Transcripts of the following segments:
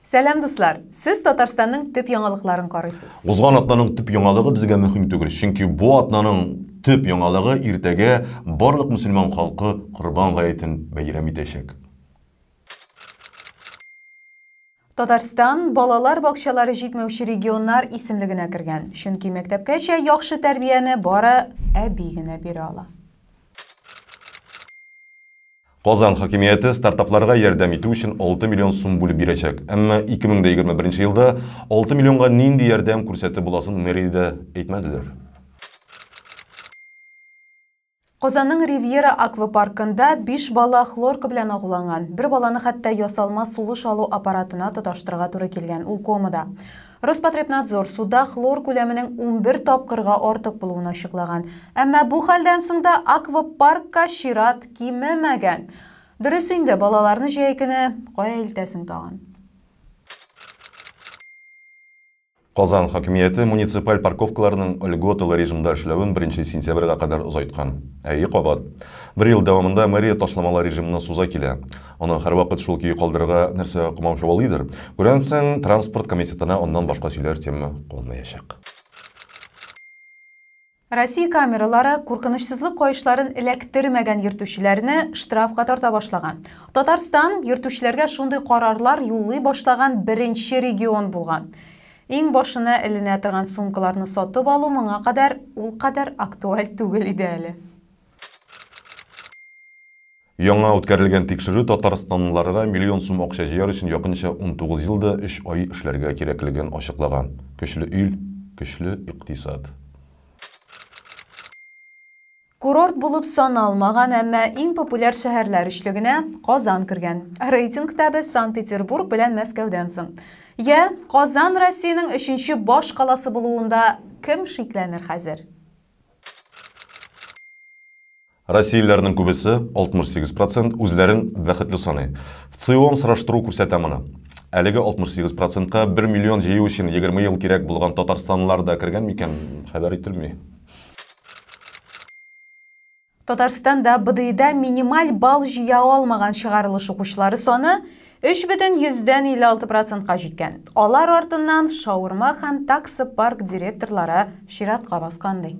Сәлам, дуслар! Сез Татарстанның төп яңалыкларын карыйсыз. Узган атнаның төп яңалыгы безгә мөһим түгел, чөнки бу атнаның төп яңалыгы иртәгә барлык мөселман халкы Корбан гаетен бәйрәм итәчәк. Татарстан балалар бакчалары җитмәүче регионнар исемлегенә кергән, чөнки мәктәпкәчә яхшы тәрбияне бары әби генә бирә ала. Казан хакимияте стартапларга ярдәм итү өчен 6 миллион сум бүлеп бирәчәк. Әмма 2021 елда 6 миллионга нинди ярдәм күрсәтеп буласын мэриядә әйтмәделәр. Казанның Ривьера аквапаркында 5 бала хлорка белән агуланган. Бер баланы хәтта ясалма сулыш алу аппаратына тоташтырырга туры килгән. Ул комада. Роспотребнадзор суда хлор күләменең 11 тапкырга артык булуын ачыклаган. Әмма бу хәлдән соң да аквапаркка чират кимемәгән. Дөрес инде, балаларны җәй көне кая илтәсең тагын? Казан хакимияте муниципаль парковкаларның льготалы режимда эшләвен 1 сентябрьгә кадәр озайткан. Әйе, кабат. Бер ел дәвамында мэрия ташламалы режимны суза килә. Аны һәрвакыт шул көе калдырырга нәрсә комаучавалыйдыр. Күрәмсең, транспорт комитетына аннан башка сөйләр тема калмаячак. Россия камералары куркынычсызлык каешларын эләктермәгән йөртүчеләрне штрафка тарта башлаган. Татарстан йөртүчеләргә шундый карарлар юллый башлаган беренче регион булган. Иң башына эленә торган сумкаларны сатып алу моңа кадәр ул кадәр актуаль түгел иде әле. Яңа үткәрелгән тикшерү татарстанлыларга миллион сум акча җыяр өчен якынча 19 ел да 3 ай эшләргә кирәклеген ачыклаган. Көчле ил, көчле икътисад. Курорт булып саналмаган, әмма иң популяр шәһәрләр өчлегенә Казан кергән. Рейтингта без Санкт-Петербург белән Мәскәүдән соң. Йә, Казан Россиянең өченче баш каласы булуында кем шикләнер хәзер? Россиялеләрнең күбесе, 68%, үзләрен бәхетле саный. ВЦИОМ сораштыру күрсәтә моны. Әлеге 68%-ка 1 миллион җыю өчен 20 ел кирәк булган татарстанлылар да кергән микән, хәбәр ителми. Татарстанда БДИда минималь балл җыя алмаган чыгарылыш укучылары саны 3,56%-ка җиткән. Алар артыннан шаурма һәм таксопарк директорлары чиратка баскан ди.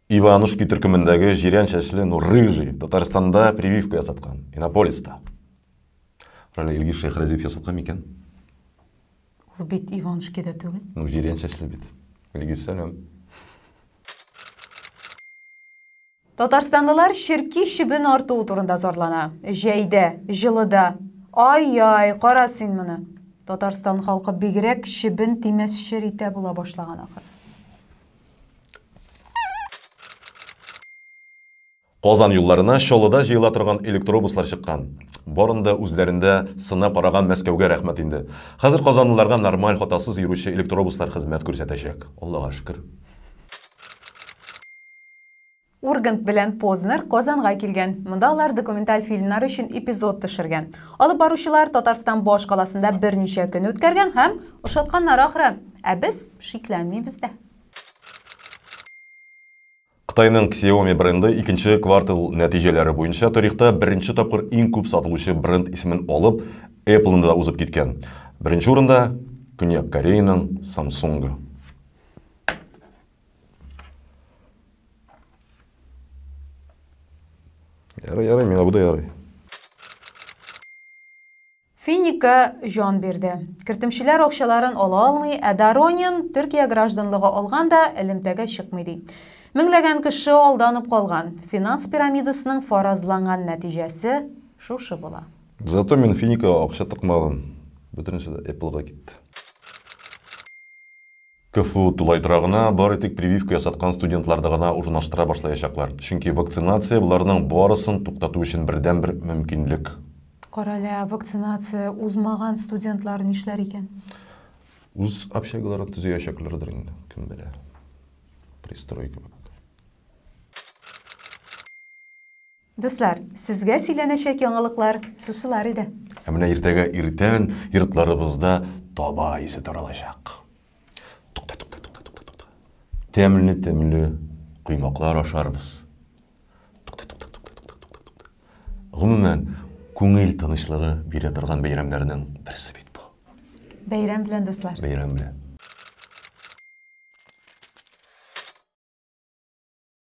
Иванушки төркемендәге җирән чәчле, ну, рыжий, Татарстанда прививка ясаткан, Иннополиста. Рале Илгиз Шәйхразиев ясаткан микән? Ул бит Иванушкида түгел. Ну, җирән чәчле бит. Илгиз, сәлам. Татарстанлылар черки чебен артуы турында зарлана. Җәйдә, җылыда. Ай-яй, кара син моны. Татарстан халкы бигрәк чебен тимәс чер итә була башлаган ахыр. Казан юлларына Чаллыда җыела торган электробуслар чыккан. Барын да үзләрендә сынап караган Мәскәүгә рәхмәт инде. Хәзер казанлыларга нормаль хатасыз йөрүче электробуслар хезмәт күрсәтәчәк. Аллага шөкер. Ургант белән Познер Казанга килгән. Монда алар документаль фильмнар өчен эпизод төшергән. Алып баручылар Татарстан баш каласында берничә көн үткәргән һәм ошатканнар ахры. Ә без шикләнмибез дә. Кытайның Xiaomi бренды икенче квартал нәтиҗәләре буенча тарихта беренче тапкыр иң күп сатылучы бренд исемен алып, Apple-ны да узып киткән. Беренче урында Көньяк Кореяның Samsung-ы. Ярый, ярый, миңа бу да ярый. Финикка җан бирде. Кертемчеләр акчаларын ала алмый, ә Доронин Төркия гражданлыгы алган да элемтәгә чыкмый ди. Меңләгән кеше алданып калган. Финанс пирамидасының фаразланган нәтиҗәсе шушы була. Зато мин Финикага акча тыкмадым. Бөтенесе дә Apple-га китте. КФУ тулай торагына бары тик прививка ясаткан студентларны гына урнаштыра башлаячаклар. Чөнки вакцинация боларның барысын туктату өчен бердәнбер мөмкинлек. Карале, вакцинация узмаган студентлар нишләр икән? Үз общагаларын төзеячәкләрдер инде, кем белә. Пристрой кебек. Дуслар, сезгә сөйләнәчәк яңалыклар шушылар иде. Ә менә иртәгә иртән йортларыбызда таба исе таралачак. Тукта, тукта, тукта, тукта, тукта. Тәмле-тәмле коймаклар ашарбыз. Тукта, тукта, тукта, тукта, тукта, тукта. Гомумән, Күңел тынычлыгы бирә торган бәйрәмнәрнең берсе бит бу. Бәйрәм белән, дуслар. Бәйрәм белән.